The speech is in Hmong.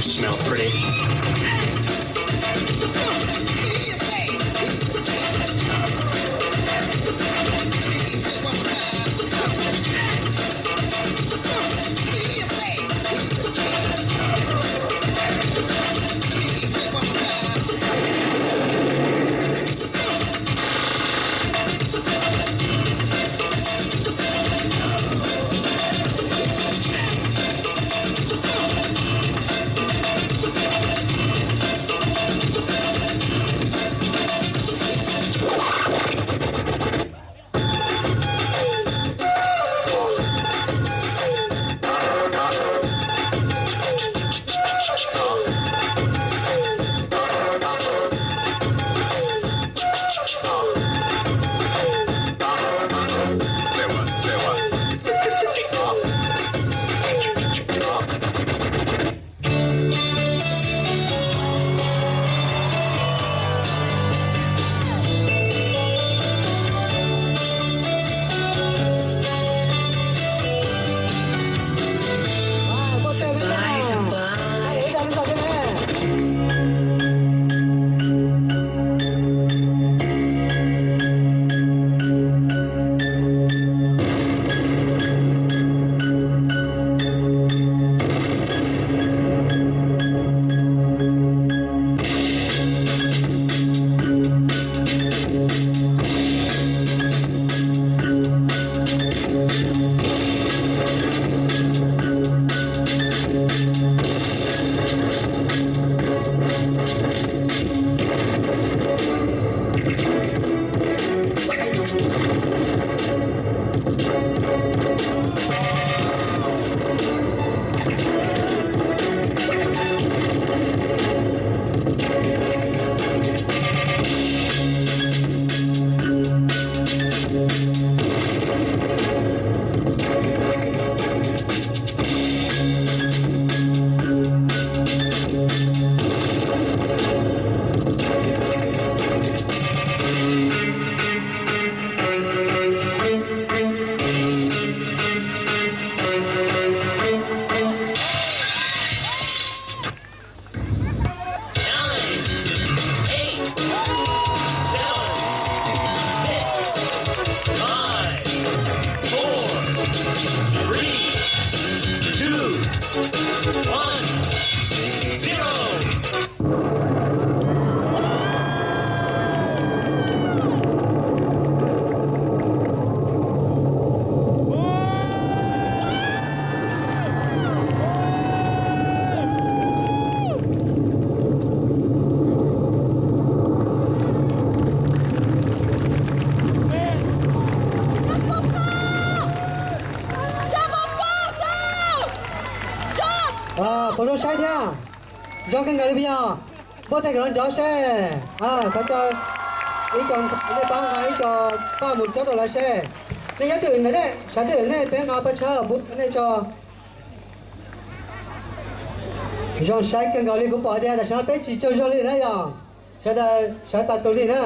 Smell pretty. Nine, eight, seven, six, five, four, three, two, one, zero. Puas zoo saib thiab? Zoo kawg nkaus li puas yog? Npuaj tes kom los nrov seb. Thov caw ib co ntxhais nej pab nqa ib co paj mus tsob rau lawv seb. Nej nyob twg ntawm nej, sawv twg nej peb nqa paj tshawb mus nej tso. Zoo saib kawg nkaus li, kuv pom tias tam sim no peb tsis tsaug zog li na yog. Sawv daws sawv tas tus li na.